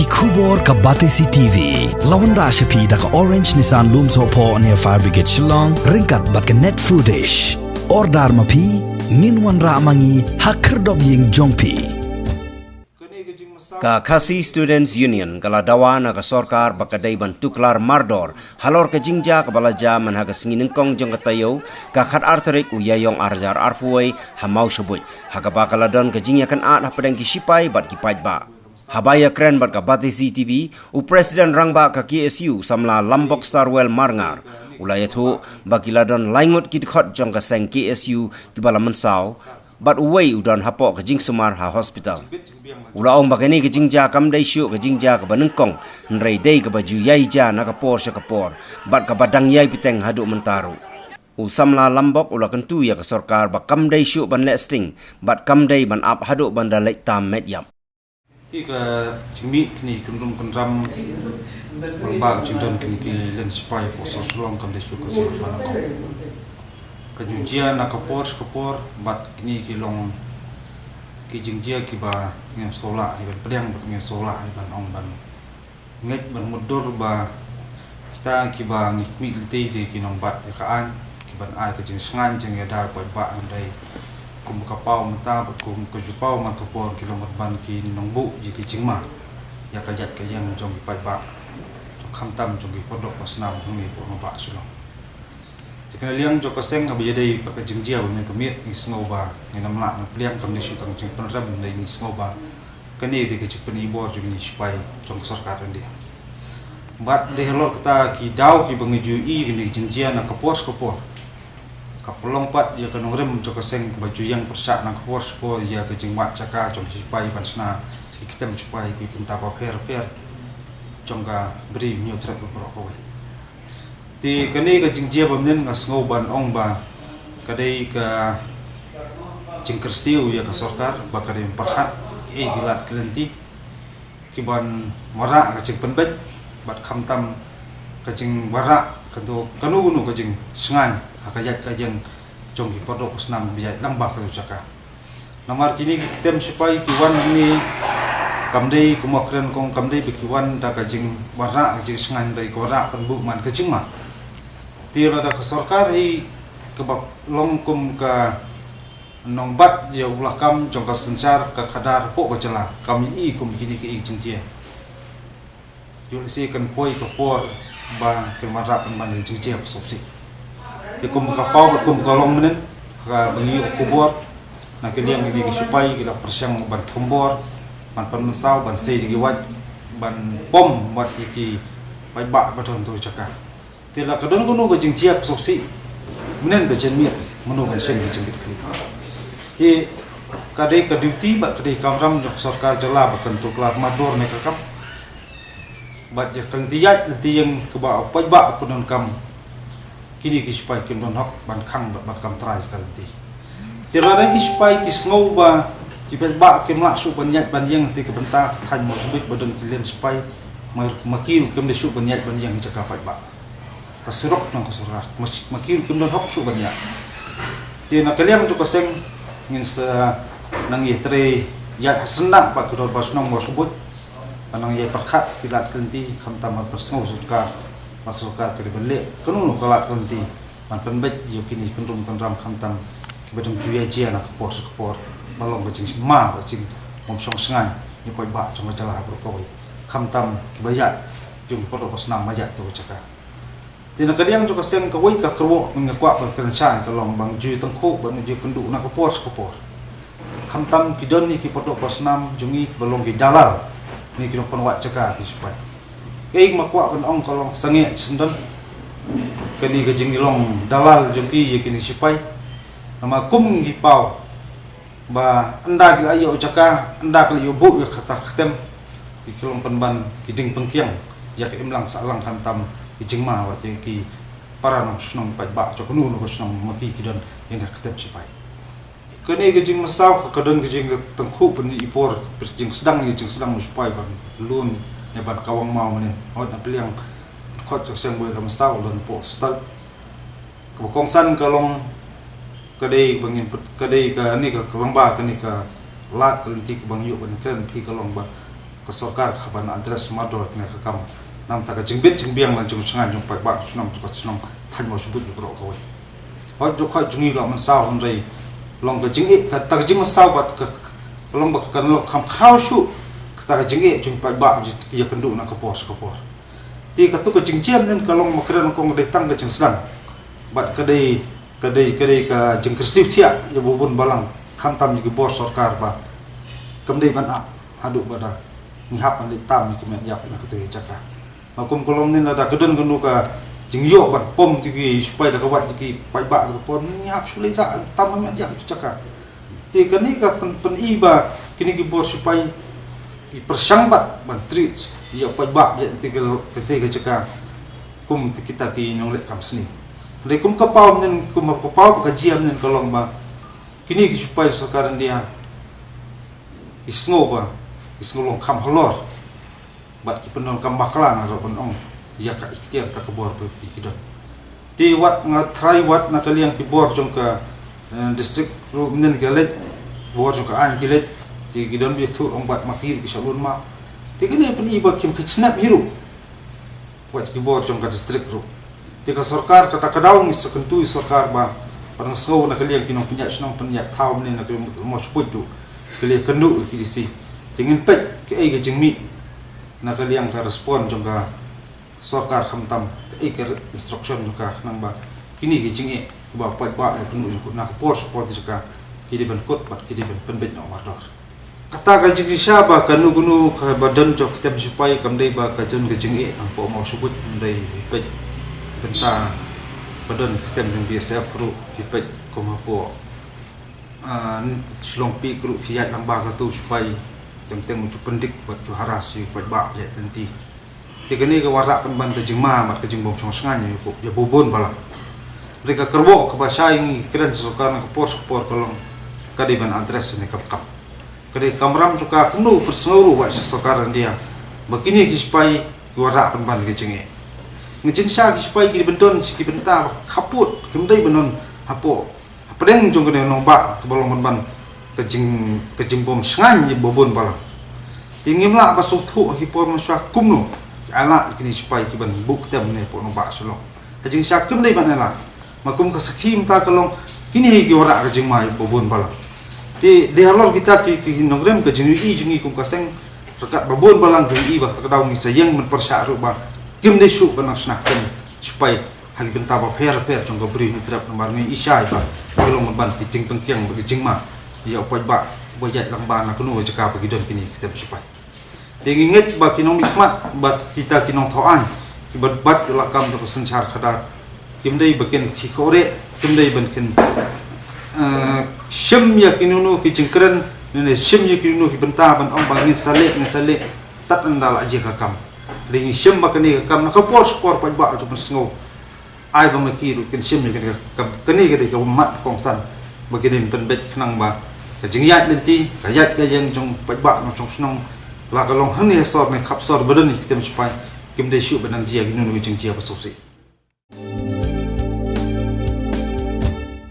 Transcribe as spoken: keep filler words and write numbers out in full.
Khubor ka Batesi T V la wanrah sha phi da ka Orange Nissan Lumsohphoh near Fire Brigade Shillong, ryngkat bad ka Net Foodish. Order ma phi, ngin wanrah ma ngi ha khyrdop ïing jong phi. Ka Khasi Students Union ka la dawa na ka sorkar ba ka dei ban tuklar mardor halor ka jingjia kaba la jia man ha ka sngi nyngkong jong ka taïew, ka khatar tarik u Ïaïong arhajar arphew wei, ha Mawshabuit, ha kaba ka la don ka jingïakynad hapdeng ki shipai bad ki paidbah. Haba ïakren bad ka Batesi T V, u President Rangbah ka K S U, Samla Lambok Starwell Marngar, u la ïathuh ba ki la don lai ngut ki dkhot jong ka seng K S U kiba la mynsaw, bad uwei u don hapoh ka jingsumar ha hospital. U la ong ba kane ka jingjia kam dei shuh ka jingjia kaba nyngkong, hynrei dei kaba ju ïai jia na ka por sha ka por, bad kaba dang ïai bteng haduh mynta ruh. U Samla Lambok u la kyntu ïa ka sorkar ba kam dei shuh ban leh sting, bad kam dei ban ap haduh ban da leit tam met ïap. Hi ka jingmih kine ki kyndrum kyndram, bad ba jingdon kine ki len sipai hapoh Shillong kam dei shuh ka seng ba nyngkong. Ka ju jia na ka por sha ka por, bad kine ki long ki jingjia kiba ngim sngewlah hi ban pdiang, bad ngim sngewlah hi ban ong ban ngeit ban mutdur ba kita kiba ngi khmih lynti dei ki nongbat ïa ka aiñ, kiban ai ka jingsngewsih jingïada paidbah, hynrei kum ka paw mynta bad kum ka ju paw man ka por, ki long ban ki nongbuh ïa ki jingma ïa ka ïaid ka ïeng jong ki paidbah, jong khamtam jong ki paralok parsnam hangne hapoh nongbah Shillong. Te ka liang jong ka seng haba ïadei bad ka jingjia ba mynmiet ka miet, ngi sngew ba ngin ym lah ban pdiang, kam dei shuh tang jingpynrem, hynrei ngi sngew ba kane dei ka jingpynibor jong ki sipai jong ka sorkar India. Bad dei halor kata ki daw kiba ngi ju ïohi kine ki jingjia na ka por sha ka por, ka pynlong pat ïa ka nongrim jong ka seng kaba ju ïeng pyrshah na ka por sha ka por ïa ka jingwad jaka jong ki sipai ban shna ki kyntem sipai ki bynta bapher bapher jong ka Bri u Hynñiewtrep baroh kawei. Te kane ka jingjia ba mynnin nga sngew ban ong ba ka dei ka jingkyrsiew ïa ka sorkar ba ka dei ban pyrkhat kiei ki lad ki lynti kiban wanrah ka jingpynbeit, bad khamtam ka jingwanrah kano kano ka jingsngewsih ha ka ïaid ka ïeng jong ki paralok parsnam ba ïaid lang bad ka jaka. Namar kine ki kyntem sipai ki wan hangne kam dei, kumba kren kong, kam dei ba ki wan da ka jingwanrah ka jingsngewsih, hynrei ka wanrah pynbuh man ka jingma. Te lada ka sorkar hi kaba long kum ka nongbat ïa u lakam jong ka synshar ka khadar hapoh ka jylla, kam ïohi kum kine ki jingjia. Ïoh lehse kan poi ka por ba kan wanrah pynban ïa ka jingjia ba sngewsih. Te kum ka paw bad kum ka long mynnin, ha kaba ngi ïoh khubor, na ka liang kine ki sipai ki la pyrshang ban thombor, ban pynmynsaw, ban sei da ki wait, ban pom wat ïa ki paidbah ba don ha ka jaka. Te lada ka don kano ka jingjia ba sngewsih, mynnin ka jingmih, mano kan shem ka jingkit khlieh. Te ka dei ka duty bad ka dei ka kamram jong ka sorkar jylla ba kan tuklar mardor ne ka kam. Bad ïa ka lynti ïaid lynti ïeng kaba u paidbah u pyndonkam, kine ki sipai kim don hok ban khang bad ban kam trai ïa ka lynti. Te lada ki sipai ki sngew ba ki paidbah kim lah shuh ban ïaid ban ïeng, te ka bynta ka thaiñ Mawshabuit ba don ki len sipai, ma, ma ki ruh kim dei shuh ban ïaid ban ïeng ha jaka paidbah. Ka surok jong ka sorkar, ma, ma ki ruh kim don hok shuh ban ïaid. Te na ka liang jong ka seng ngin sa nang ïatrei ïaid ha syndah bad ki dorbar shnong Mawshabuit, ban nang ïai pyrkhat ki lad ki lynti, khamtam ban pynsngew sorkar ba ka sorkar ka dei ban leh kano kano ka lad ka lynti ban pynbeit ïa kine ki kyndrum kyndram, khamtam kiba dang ju ïai jia na ka por sha ka por, ba long ka jingma bad jingbymshong shngaiñ ïa u paidbah jong ka jylla baroh kawei, khamtam kiba ïaid, jong ki paralok parsnam ba ïaid ha ka jaka. Te na ka liang jong ka seng kawei ka kyrwoh ba nga kwah ban kren shai ka long ba ngi ju tyngkhuh bad ngi ju kynduh na ka por sha ka por, khamtam ki don ne ki paralok parsnam jong ngi kiba long ki dalal ne ki nongpynwad jaka ki sipai. Kaei kaba nga kwah ban ong ka long sangeh shisyndon, kane ka jinglong dalal jong ki ïa kine ki sipai. Namar kum ngi paw ba ynda ki la ïoh jaka, ynda ki la ïoh buh ïa kata ka kyntem, ki long pynban ki ding pynkiang ïa ka imlang sahlang, khamtam ki jingma wat ïa ki para nongshong paidbah jong kano kano ka shnong, ma ki ki don ïa ka kyntem sipai. Kane ka jingmynsaw ka don ka jingtyngkhuh pynban i por, jingsdang, ïa jingsdang u sipai ban lun ne ban kawang maw mynnin. Hooid, na pdeng khot jong ka seng ba ka mynsaw lun poh stad. Kaba kongsan ka long, ka dei ba ngin put, ka dei kane ka, ka long ba kane ka lad ka lynti kaba ngi ïoh ban kren phi ka long ba ka sorkar ka ban address mardor kane ka kam. Namar ka jingbit jingbiang na jong shnong jong paidbah shnong ka shnong thain mo shibut ïa baroh kawei. Hoi jong ka jong i la mynsaw hynrei long ka jingeh ka ta ka jingmynsaw bad ka long ba ka long kham khraw shu ka ta ka jingeh jong paidbah ïa kynduh na ka por sha ka por. Te ka tu ka jingjia mynnin ka long ma kren kong dei tang ka jingsdang bad ka dei ka dei ka dei ka jingkyrsiew thiah ïa ba bun balang khamtam ïa ki bor sorkar ba kam dei ban ap haduh ba da ngi hap ban leit tam ïa ki met ïap na ka tu ka jaka. Ma kum ka long mynnin lada ka don kano ka jingïoh ban pom ti ki sipai da ka wad ti ki paidbah da ka pom ngi hap shu leit tam met ïap tu jaka. Te kane ka pyn pyn i ba kine ki bor sipai ki pyrshang bad ban treat ïa paidbah ïa te ka te ka jaka kum te kita ki nongleh kam sni. Hynrei kum ka paw mynnin kum ka paw ka jia mynnin ka long ba kine ki sipai sorkar India ki sngew ba ki sngew long kham halor bad ki pyndonkam bakla na ruh ban ong ïa ka ikhtiar ta ka bor ba ki ki don. Te wat nga trai wat na ka liang ki bor jong ka eh, district ruh mynnin ki leit bor jong ka ain ki leit te ki don bi thu ong bad ma ki ki shalun ma te kane pyn i ba kim ka chnep hi ruh wat ki bor jong ka district ruh. Te ka sorkar kata ka daw ngi sa kyntu ïa sorkar ba ba nga sngew na ka liang ki nongpynïaid shnong pynïaid thaw mynnin na ka mo shpuit ruh ki leh kynduh ki disi te ngin peit ki ei ka jingmih na ka liang ka respond jong ka sorkar khamtam ka ei ka instruction jong ka khnang ba kine ki jingeh kiba paidbah ïa kynduh jong na ka por sha por jong ka ki dei ban kut bad ki dei ban pynbeit noh mardor. Kata ka jingshisha ba kano kano kaba don jong ka tem sipai kam dei ba ka jon ka jingeh tang po mo shibut kam dei peit bynta ba don ka tem jong B S F ruh peit kum hapo. Ah, shlong pi kru phi ïaid lang ba ka tu sipai teng teng ju pyndik bad ju haras ju paidbah ïaid lynti. Te kane ka wanrah pynban ka jingma bad ka jingbym shong shngaiñ ïa bun balang. Hynrei ka kyrwoh kaba shai ngi kren sorkar na ka por sha ka por ka long ka dei ban address ne kam kam. Ka dei kamram sha ka kumno pynsngew ruh wat sha sorkar India ba kine ki sipai ki wanrah pynban ka jingeh. Ngi jingshisha ki sipai ki dei ban don shi ki bynta ba khappud kim dei ban don hapoh hapdeng jong kane nongbah kaba long ban ban ka jing ka jingbym shngaiñ ïa ba bun balang. Te ngim lah ba sngewthuh ha ki por mynshuwa kumno ki ailad kine sipai ki ban buh ktem ne hapoh nongbah Shillong. Ha jingshisha kim dei ban ailad ma kum ka sakhi mynta ka long kine hi ki wanrah ka jingma ïa ba bun balang. Te dei halor kita ki ki nongrim ka jingïohi jong ngi kum ka seng ryngkat ba bun balang ka jingïohi ba ka daw ngi sa ïeng ban pyrshah ruh ba kim dei shuh ban nang shna ktem sipai ha ki bynta bapher bapher jong ka Bri u Hynñiewtrep namar ngi i shai ba ki long ban ki jingpynkhiang ba ki jingma ïa u paidbah ba ïaid lang ba na kano ka jaka ba ki don kine ki ktem sipai. Te ngi ngeit ba ki nongmihkhmat bad kita ki nongthaw aiñ kiba bat ïa la kam jong ka synshar khadar kim dei ba kin khih khoreh kim dei ban kin eh, shim ïa kino kino ki jingkren ne shim ïa kino kino ki bynta ban ong ba ngin sa leh ngin sa leh tat ynda la jia ka kam. Dei ngi shim ba kane ka kam na ka por sha ka por paidbah ju pynsngew. Ai ba ma ki ruh kin shim ïa kane ka kam kane ka dei ka mat kongsan ba ki dei pynbeit khnang ba ka jingïaid lynti ka ïaid ka ïeng jong paidbah nongshong shnong la ka long hangne ha sor ne khap sor ba don ïa ki ktem sipai kim dei shuh ba nang jia kino kino ki jingjia ba sngewsih.